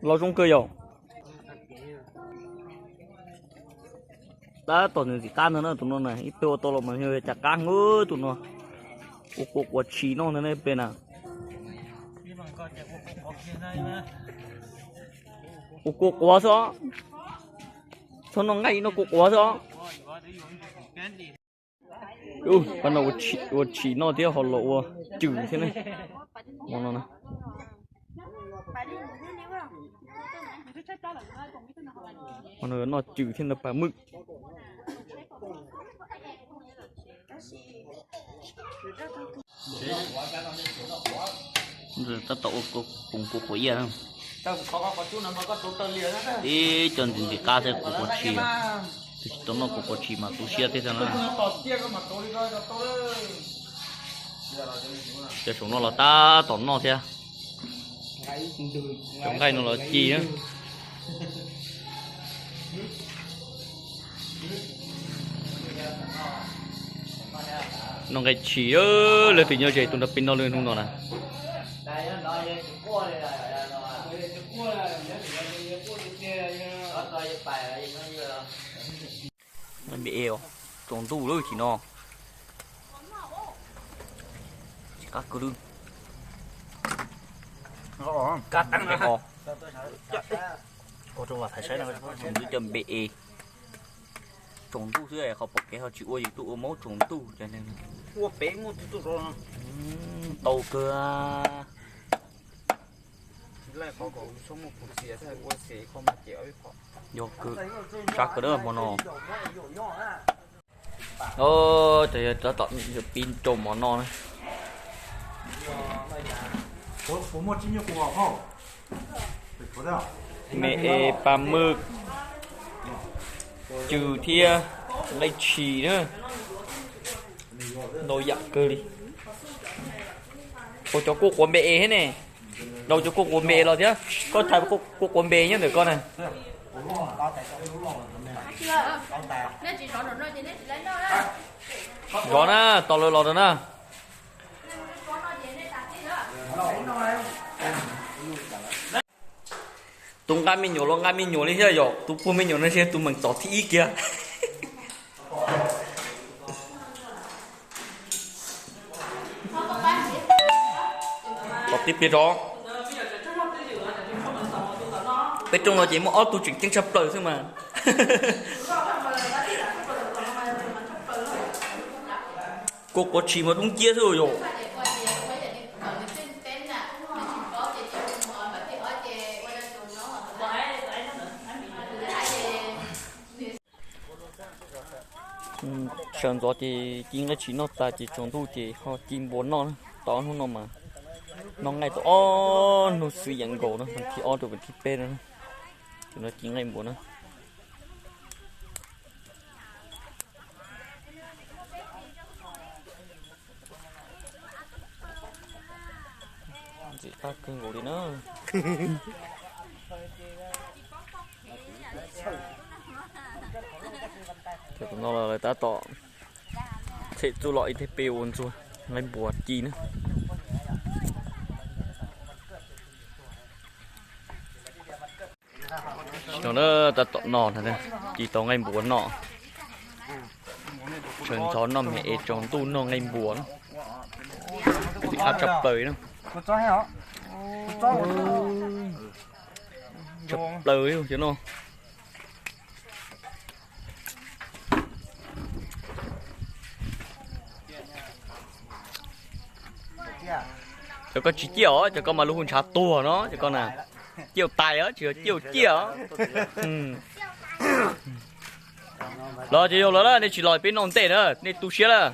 Los zoo kawg yom. Tab tom ntxim qab ntag na tus no na, ib pliag ua tau los mas yog cas qab heev tus no. Ua kua quav tshis noj ntag ne peb na. Ua kua quav xwb os. Txhob noj nqaij, noj kua quav xwb os. Pab no ua tshis noj thiab ho los ua cws thiab ne. Hmo no na, hmo no noj cws thiab ntawd pas mwj. Tab tom ua poos kua quav iaj na. Ib co ntxim ntxim qab thiab kua quav tshis. Twb tsis tau noj kua quav tshis mas tu siab thiab xwb na. Cov saum no los tab tom noj thiab. Cov nqaij no los ci na. Noj nqaij tshis, leej twg nyob ze tus nrog peb noj lwm hnub no na. Nqaij npe e, tsaus ntuj lawm tim no. Tsis qab kawg li. Tsaus ntuj cov npe e. Tsaus ntuj xwb qhov pom kev ho tsis ua yus tuaj ua maub tsaus ntuj. Tau kawg. Yog kawg, sab kawg na hmo no. Cov yog tab tom pib rau mov noj na. Me e, pa mwj, cws thiab nqaij tshis na. Ntau yam kawg li. Ua cov kuj quav npe e thiab ne. Rau cov kuj quav npe los thiab, koj thaij kuj quav npe nyob ntawm koj na. Zov na, tos lawv los rau na. Tus nqa me nyuam los nqa me nyuam li thiab yom, tus puag me nyuam no ntshe tus meem txom thib ib kiag. Tom tib pliag rov. Peb rooj no ces muaj ob tug tseem ceeb tshaj plaws xwb mas. Kuj quav tshis mas dub nciab xwb yom. Sawv ntxov ces ci nqaij tshis noj tas ces tsaus ntuj ces ho ci npua noj na. Tau ob hnub no mas noj nqaij tau ob hnub xwb yeej nkaus na, vas thib ob rau vas thib peb no. Ces no ci nqaij npua na. Ntxim qab kawg nkaus li na. Tam no lawv tab tom tshem txuj lom ib teg peb ua ntxuag nqaij npua ci na. Tam no na tab tom noj na, ci tau nqaij npua noj. Sawv ntxov noj me es tsaus ntuj noj nqaij npua na. Ntxim qab tshaj plaws na. Tshaj plaws li cov no. Cov ko tsis ciaj os, cov ko mas lub hu ntshav tuag no cov ko na. Ciaj tais os, tsis yog ciaj ciaj os. Los ces yog lawm, nej tsis los peb noj ntej na, nej tu siab lawm.